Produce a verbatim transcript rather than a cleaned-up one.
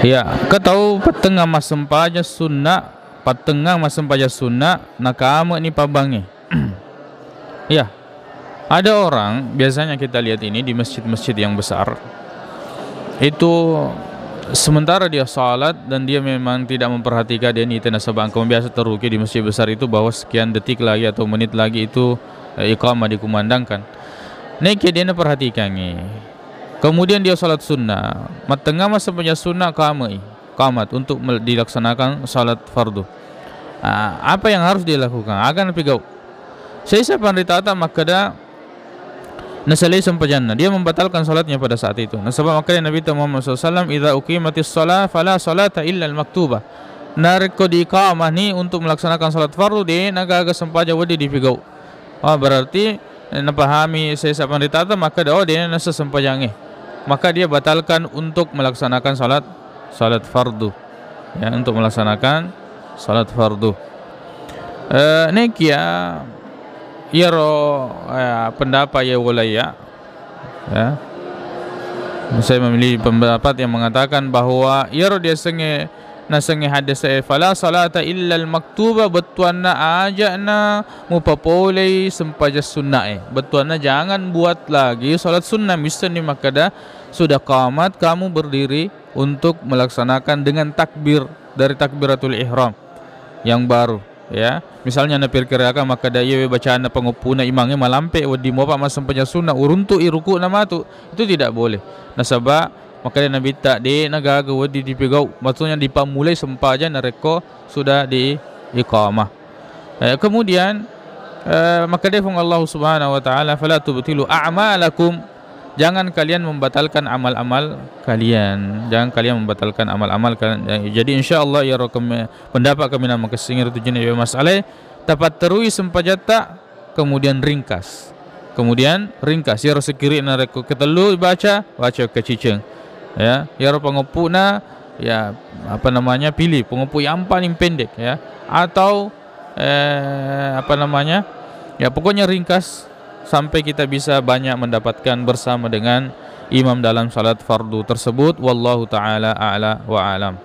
Ya, engka tau pattengnga massempajang sunna, pattengnga massempajang sunna, nakame'ni pabbangnge. Ya, ada orang, biasanya kita lihat ini di masjid-masjid yang besar, itu sementara dia salat dan dia memang tidak memperhatikan, dia nite nasaba engka biasa teruki di masjid besar itu bahwa sekian detik lagi atau menit lagi itu, eh, iqamah dikumandangkan. Nekia dia perhatikangi. Kemudian dia salat sunnah. Mattengnga massempajang sunnah, kamai. Qamat untuk mel-, dilaksanakan salat fardu. Ah, apa yang harus dia lakukan? Aga napigau. Saisa panritata makkeda nasalai sempajanna. Dia membatalkan salatnya pada saat itu. Nasaba makkeda Nabi Muhammad sallallahu alaihi wasallam, "Idza uqimatis shalah fala salata illa al-maktubah." Narekko diiqamah ni untuk melaksanakan salat fardu, de nagaga sempajang wedding dipigau. Oh, berarti, eh, napahami saisa panritata, maka, oh, de nasa sempajangnge. Maka dia batalkan untuk melaksanakan salat, salat fardu. Ya, untuk melaksanakan salat fardu. Eh, nekia, iyaro, eh, pendapat ya walaya. Ya. Saya memilih pendapat yang mengatakan bahwa iyaro diasengnge nasengnge hadis e, "Fala salata illal maktuba," bettuanna aja'na mupapolei sempajang sunnae. Bettuanna jangan buat lagi salat sunnah. Missenni makkeda, sudah qamat, kamu berdiri untuk melaksanakan dengan takbir dari takbiratul ihram yang baru, ya. Misalnya naperkirakan makkeda iyawe bacana pangoppuna imangnge malampe wedding mopa massempajang sunna, uruntu'i ruku'na matu, itu tidak boleh. Nasaba makkeda Nabitta, de nagaga wedding dipegau, maksudnya dipammulai sempajang narekko sudah di iqamah. Eh, kemudian, eh, makkeda Puang Allah Subhanahu wa Ta'ala, "Fala tubtilu a'malakum." Jangan kalian membatalkan amal-amal kalian. Jangan kalian membatalkan amal-amal kalian. Jadi, insya Allah, iyaro kami, pendapat kami nama kesingir tu jenis masalah. Tapatterui sempajatta, kemudian ringkas. Kemudian ringkas. Iyaro sekiri narekko ketellu baca, baca keciceng. Ya, iyaro pangopuna, ya, apa namanya, pilih pengopuk yang paling pendek, ya. Atau, eh, apa namanya, ya, pokoknya ringkas sampai kita bisa banyak mendapatkan bersama dengan imam dalam salat fardu tersebut. Wallahu ta'ala a'la wa alam.